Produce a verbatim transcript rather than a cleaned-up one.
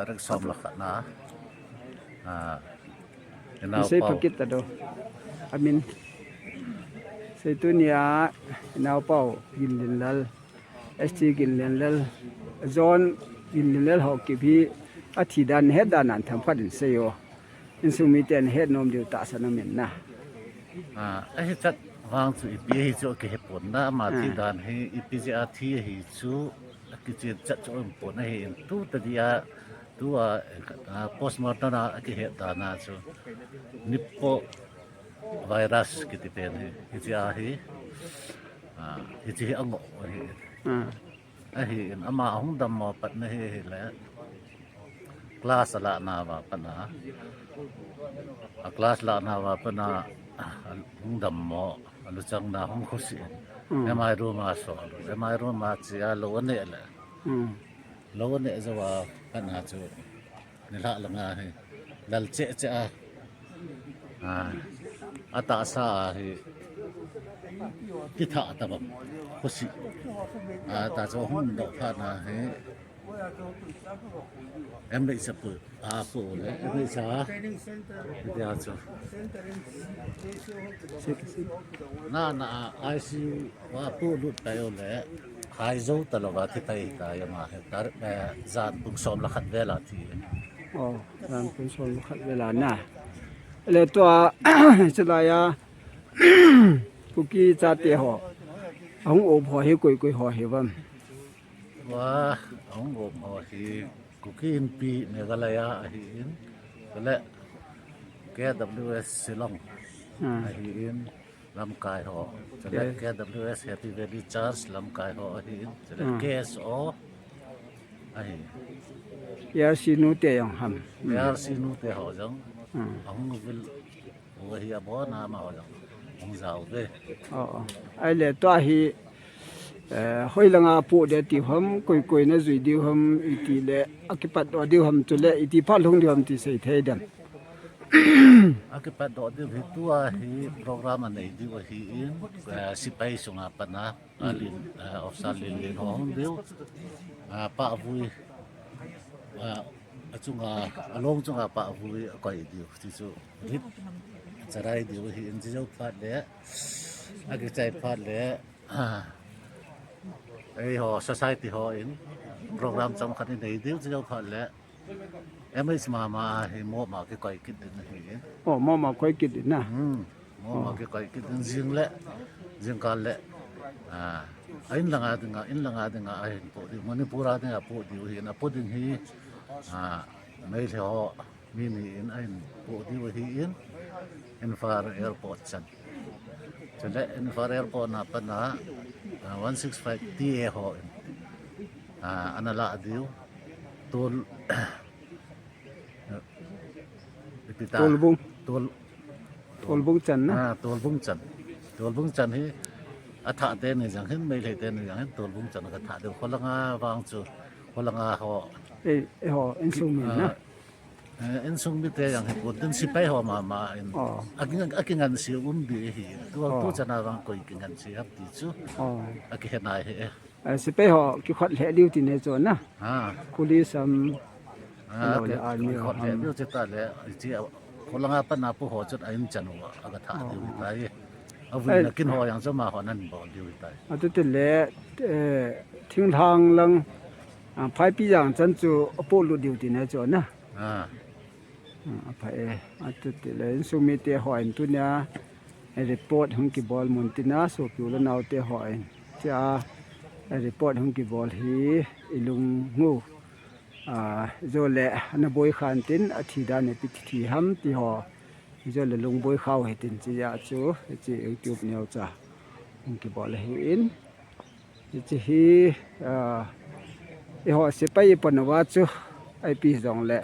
Tarik som le khat na. Ah, i nau Sei pau. Pakit ta do. Amin. Sei tunia i nau pau Ginlinlal. S T Ginlinlal. John Ginlinlal ho kibi. A thi dan het dan an tham khat in sei o. Insung miten het nom diu tahsan amin na. Ah, ahi chat vang chu ipi ahi chu kihe pon na, ama thi Ah. dan hi ipi jeh a thi ahi chu kichen chat chu um pon ahi in tu ta dia tua, ah, postmortem a kihet dan a chu Nipah virus kiti pen hi, hiche a hi, ah, hiche hi angoh ahi. Ah. Ahi in ama ahung dammo patna hi, ahile class alah nauva patna. A class lah nauva patna ahung dammo, aluchang na hung khosih in. Hmm. M I room a so, M I room a che a lou aneh le. Hmm. Lou aneh jouva patna chu nilhah langa hi lal cheh cheh a. Ah, atahsa a hi kitha tabang khosih. Ah, ta chu hung doh phat na hi M H a pu, a pu le, M H a, tia chu. Na, na, I C U a pu lut tai u le, hai jou ta louva thi tai ta ya ma he tar, eh, jan pung som le khat vel a thi. Oh, jan pung som le khat vel a na. Le tua, chulai a, Kuki chate ho. Ahung um ho hi koi koi ho hi vam. Tua, ahung um ho hi Kuki Inpi Meghalaya ahi in. Le K W S Shillong Ah. ahi in. Lamkai ho. Chule Yes. K W S Happy Valley Church lamkai ho ahi in. Chule Ah. K S O ahi. K R C nu te jong ham. Hmm. K R C nu te ho jong. Hmm. Ahung vil u ahi, abon a amaho jong hung jao ve. Oh, oh. Ahile tua hi, eh, hoilanga pu de ti ham, koi koi na jui diu ham, iti le, akipat doh diu ham, chule iti phat lhung diu ham ti sei thei dem. Akipat doh diu hi tua hi program anei diu ahi in, eh, sepai sunga pat na. A, Lin, a, officer Lin Lin ho hung diu. A, Pahvui, a, achunga, along chunga Pahvui akoi diu. Ti chu rit charai diu hi in jou phat le. Akichai phat le. A, eiho society ho in program chom khat in nei diu jou phat le. M H mama hi mop ma kikoi kit din ahi. Oh, mop ma koi kit din na. Hmm. Mop ma Oh. kikoi kit din jing le, jingkal le. Ah, a in langa dinga, in langa dinga ahin po diu. Manipur a dinga po diu hin. Apo ding hi, ah, Meitei ho mi ni in ahin po diu ahi in. Imphal Airport chan. Chule Imphal Airport na pat na, ah, one six five T A ho in. Ah, ana la diu. Tol, ipi ta? Tolbung. Tol, Tolbung chan na? Ah, Tolbung chan. Tolbung chan hi athah teni jong hin, Meitei teni jong hin, Tolbung chan kathah diu. Kholanga vang chu, kholanga ho. Eh, eh ho, insung mi na? Ah, eh, insung mite jong hi pon tin sepai ho mama in. Oh. Aki, akingansi um di hi. Tu, Oh. tu chan a vang koi kingansi ham ti chu. Oh. Akihe nai hi e. Eh, sepai ho kikhot lheh diu ti ne chu na. Ha. Police ham, Ah, ahilou le army kikhot lheh ham. Diu chu ta le, hiche a, kholanga pat na pu ho chun a in chan u a, aga thah Oh. diu hi tai. A vui Eh. na kin ho jong chu amaho nan bol diu hi tai. Atu ti le, eh, thinglhang lang, ah, Phaipijang chan chu apo lut diu ti ne chu na. Ah. Ah, apha e. Atu ti le, insung mite ho in tunia, eh, report hung kibol mun tina, sopi u le nao te ho in. Tia, eh, report hung kibol hi, ilung ngu. Ah, jole, ana boi khan tin, athi dan ipi thi ham ti ho. Jole lung boi khau he tin chi ja chu, chi YouTube neo cha. Hung kibol hi in. Hiche hi, ah, eiho sepai i pan uva chu, ipi jong le,